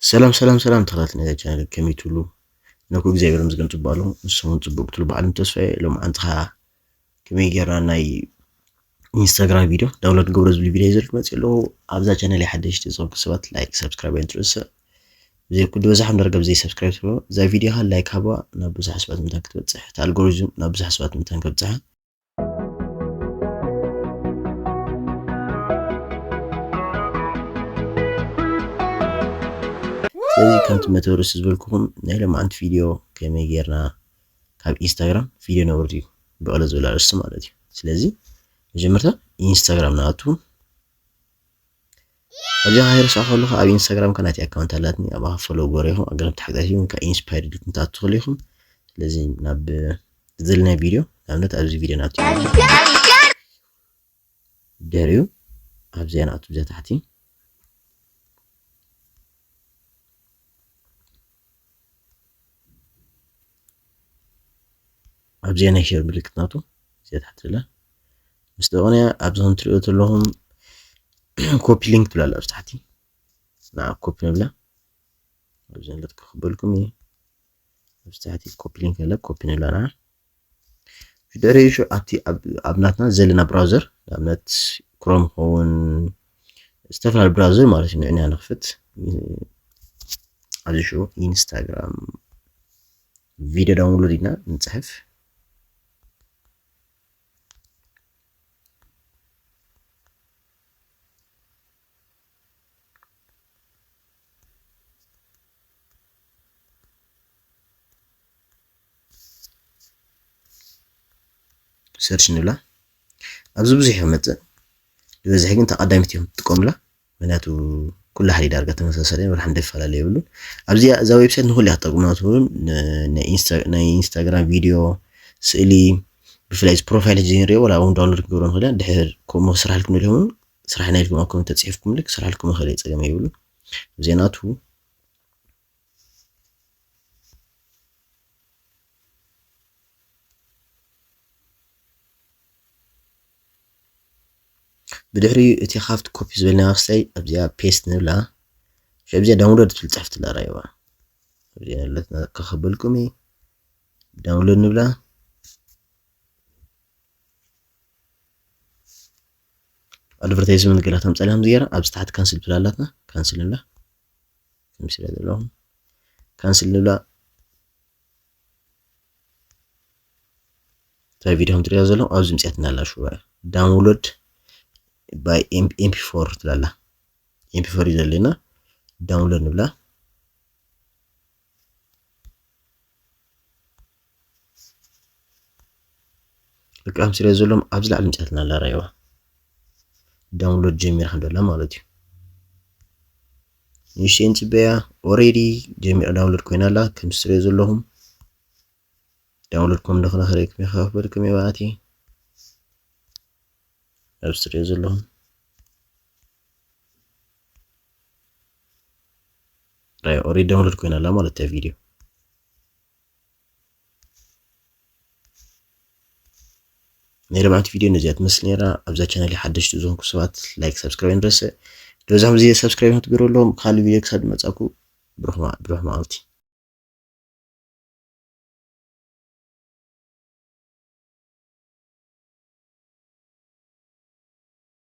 ሰላም ሰላም ሰላም ተኸታተልቲ ናይዛ ቻነል፣ ከመይ ትብሉ? ነኩ እግዚኣብሔር ምስገን ጽቡቅ ኣሎ። ንስኹም ጽቡቅ ትብሉ በዓል ተስፋዬ። ሎምዓንቲ ኸኣ ከመይ ጌርና ናይ ኢንስታግራም ቪድዮ ዳውንሎድ ገብሮ ዝብል ቪድዮ ይዘልኩ መጽእ ኣለኹ። ኣብዛ ቻነል ሓደሽቲ ዝኾንኩ ሰባት ላይክ፣ ሳብስክራይብ ኣይትረስዕ። ብዘይ ኩሉ በዛሕም ደረገ ብዘይ ሳብስክራይብ ትብሎ እዛ ቪድዮ ኻ ላይክ ሃባ ናብ ብዙሕ ሰባት መታን ክትበጽሕ፣ እቲ ኣልጎሪዝም ናብ ብዙሕ ሰባት መታን ከብጽሓ። ስለዚ ከምቲ መተርስ ዝበልኩኹም ናይ ሎምዓንቲ ቪድዮ ከመይ ጌርና ካብ ኢንስታግራም ቪድዮ ነውርድ እዩ፣ ብቕለ ዝብል ኣርእስቲ ማለት እዩ። ስለዚ መጀመርታ ኢንስታግራም ንኣቱ። ኣብዚ ከይርሳዕ ከለኹ ኣብ ኢንስታግራም ከ ናተይ ኣካውንት ኣላትኒ፣ ኣብኣ ፎሎው ገይረ ኢኹም ኣገረምቲ ሓግታት ኢኹም፣ ካብ ኢንስፓየርድ ኢልኩም ትኣቱ ትኽእሉ ኢኹም። ስለዚ ናብ ዝደለናዮ ቪድዮ፣ ንኣብነት ኣብዚ ቪድዮ ንኣቱ። ድሕሪኡ ኣብዚኣ ንኣቱ፣ እዚኣ ታሕቲ። ኣብዚኣ ናይ ሼር ምልክት ናቱ እዚኣ ታሕቲ ዘላ ምስ ተኾነ ኣብዚ ከም ትሪእዎ ዘለኹም ኮፒ ሊንክ ትብላ ኣላ ኣብዚ ታሕቲ። ንዓ ኮፒ ንብላ። ኣብዚ ንለት ክኽበልኩም እዩ። ኣብዚ ታሕቲ ኮፒ ሊንክ ኣለ፣ ኮፒ ንብላ ንዓ። ድሕሪኡ ሽዑ ኣብቲ ኣብ፣ ኣብ ናትና ዘለና ብራውዘር፣ ንኣብነት ክሮም ክኸውን፣ ዝተፈላለዩ ብራውዘር ማለት እዩ፣ ንዕና ንኽፍት። ኣብዚ ሽዑ ኢንስታግራም ቪድዮ ዳውንሎድ ኢልና ንጽሕፍ። ሰርች ንብላ። ኣብዚ ብዙሕ ይመጽእ። ዝበዝሕ ግን እታ ቀዳሚት እዮም ትጥቀሙላ። ምክንያቱ ኩላ ሓዲ ዳርጋ ተመሳሳሊ፣ ወላ ሓንቲ ይፈላለ የብሉን። ኣብዚኣ፣ እዛ ዌብሳይት ንኹሉ እያ ትጠቅም። ምክንያቱ ን-፣ ናይ ኢንስታ-፣ ናይ ኢንስታግራም ቪድዮ፣ ስእሊ፣ ብፍላይ እዚ ፕሮፋይል ሕጂ ንሪኦ፣ ወላ እውን ዳውንሎድ ክንገብሮ ንኽእል ኢና። ድሕር ከምኡ ክስራሕልኩም ኢልኩም እውን፣ ስራሕና ኢልኩም ኣብ ኮመንት ተጽሒፍኩም ልክ ክስራሕልኩም ይኽእል እየ፣ ጸገም የብሉን። ኣብዚኣ ንኣቱ። ብድሕሪኡ እቲ ካብቲ ኮፒ ዝበልናዮ ክስታይ ኣብዚኣ ፔስት ንብላ። ሽዑ ኣብዚኣ ዳውንሎድ ትብል ጽሕፍቲ ኣላ፣ ራእይዋ። ኣብዚኣ ንብለት ከኸበልኩም እዩ። ዳውንሎድ ንብላ። ኣድቨርታይዝመንት ገላ ተምጻልና ከምዚ ገይራ ኣብዚ ታሕቲ ካንስል ትብል ኣላትና። ካንስል ንብላ። ከምዚ ስለ ዘለኹም ካንስል ንብላ። እታ ቪድዮ ከም ትሪእዋ ዘለኹም ኣብዚ ምጽኣትና ኣላ። ሽዑ ዳውንሎድ ባይ ኤም ፒ ፎር ትብል ኣላ። ኤም ፒ ፎር እዩ ዘለና። ዳውንሎድ ንብላ። በቃ ከም ስለ ዘሎም ኣብዚ ላዕሊ ምጽኣትና ኣላ፣ ራእይዋ። ዳውንሎድ ጀሚራ ከም ዘላ ማለት እዩ። ንእሽተይ ንጽበያ። ኦሬዲ ጀሚራ ዳውንሎድ ኮይና ኣላ። ከም ትሪእዎ ዘለኹም ዳውንሎድ ከም እንደኾነ ክርእየኩም ይኸፍበልኩም እየ፣ ብኣቲ ኣብዚ ትሪእዎ ዘለኹም። ራእይ ኦሬዲ ዳውንሎድ ኮይና ኣላ ማለት እያ ቪድዮ። ናይ ሎምዓንቲ ቪድዮ ነዚኣ ትመስል ነይራ። ኣብዛ ቻነል ሓደሽቲ ዝኾንኩ ሰባት ላይክ፣ ሳብስክራይብ ንረስዕ። ደብዛም እዚ ሳብስክራይብ ክትገብሩ ኣለዎም። ካልእ ቪድዮ ክሳብ ዝመጻኩ ብሩኽ መ-፣ ብሩኽ መዓልቲ።